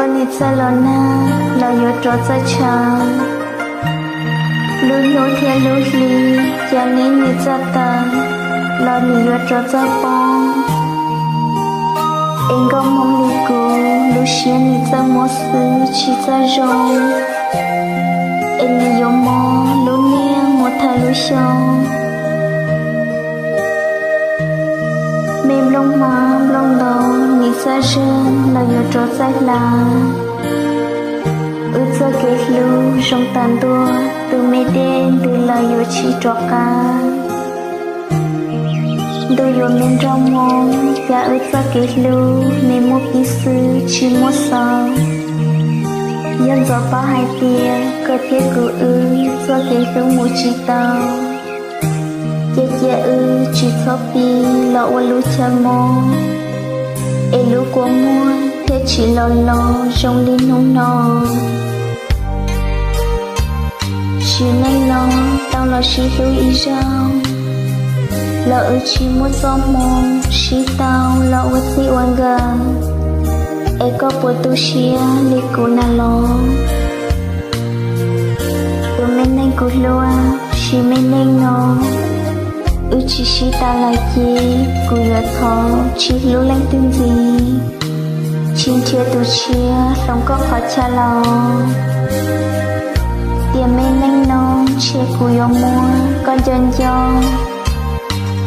Nws txawj los nag los yuav rov txawj tshav, lub hnub thiab lub hli, cas neb nws txawj taw los nws yuav rov txawj poob. Es nkauj hmoob li kuv, lub siab nws txawj muab xwb tsis txawj zoo, es nws yuav mob lub niag mus thawj lub xyoo. Me nplooj hmab nplooj ntoo, nws txawj zeeg los yuav rov txawj hlav. Wb txoj kev hlub zoo tas ntua, tus me dej ntws los yuav tsis rov qab. Ntuj yuav me nroj hmoob, cas wb txoj kev hlub me muaj pib xwb tsis muaj xaus. Yog ntxov paub hais tias koj thiab kuv wb txoj kev hlub mus tsis tau, ces cia wb tsis txhob pib los ua lub chaw mob, es lub kua muag thiaj tsis los los zoo li hnub no. Sim neej no tau los sib hlub ib zaug, los wb tsis muaj txoj hmoo sib tau los ua txij ua nkawm, es koj puas tu siab li kuv na los? Tus me neeg kuv hlub, sim neej no wb tsis sib tau lawm ces kuv yuav thov tsis hlub leej twg ntxiv, tsis nrhiav tus tshiab hloov koj qhov chaw los. Tiam me neej no ntshe kuv yuav muab koj nco nco,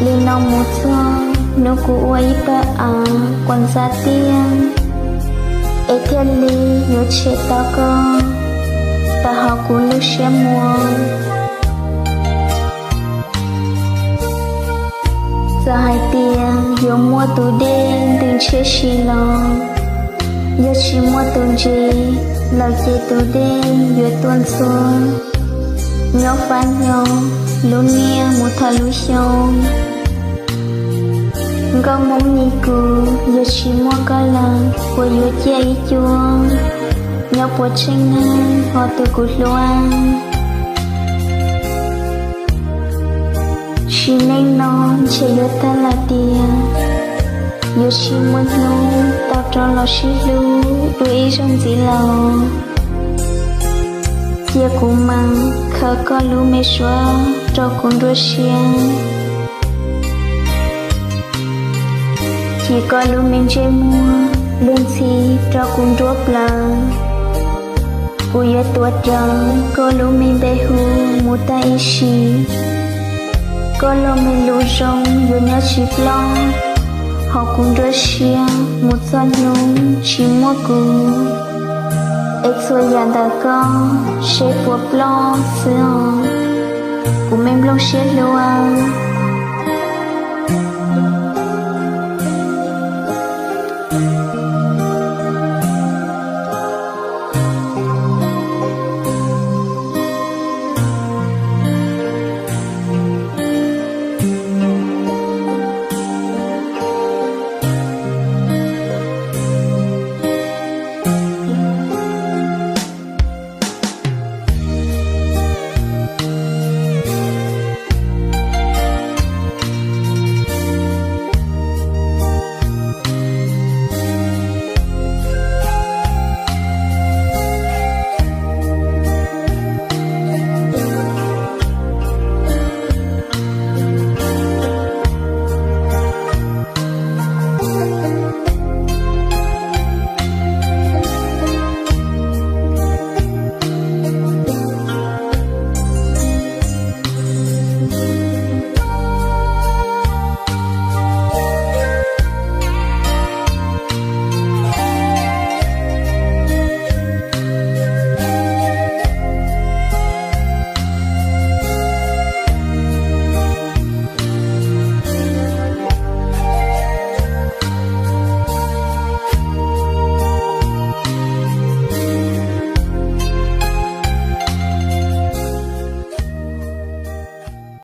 li no mus txog hnub kuv ua ib pawg av quas ntxa tiaj, es thiaj li yuav tshem tau koj tawm hauv kuv lub siab muag. Txawm hais tias yuav muaj tus dej ntws ntshiab si los, yog tsis muaj tus ntses lawm ces tus dej yuav tuaj ntxhua. Nyob fab nyob lub niaj mus thawj lub xyoo, nkauj hmoob li kuv yog tsis muaj koj lawm puas yuav ciaj ib cuab? Nyob puas tsheej neeg ho tus kuv hlub? Sim neej no ntshe yuav tag lawm tiag, yuav tsis muaj hnub tau rov los sib hlub dua ib zaug ntxiv los. Cia kuv mas khaws koj lub me suab rau kuv nruab siab, chim koj lub me ntsej muag luag ntxhi rau kuv nruab plawv. Kuv yuav tuav rawv koj lub me npe hu mus tag ib sim. Koj lub me lus zoo yuav nyob tsis ploj hauv kuv nruab siab mus txog hnub tsis muaj kuv. Es txhua yam ntawm koj seb puas ploj xwb os, kuv me nplooj siab hlub.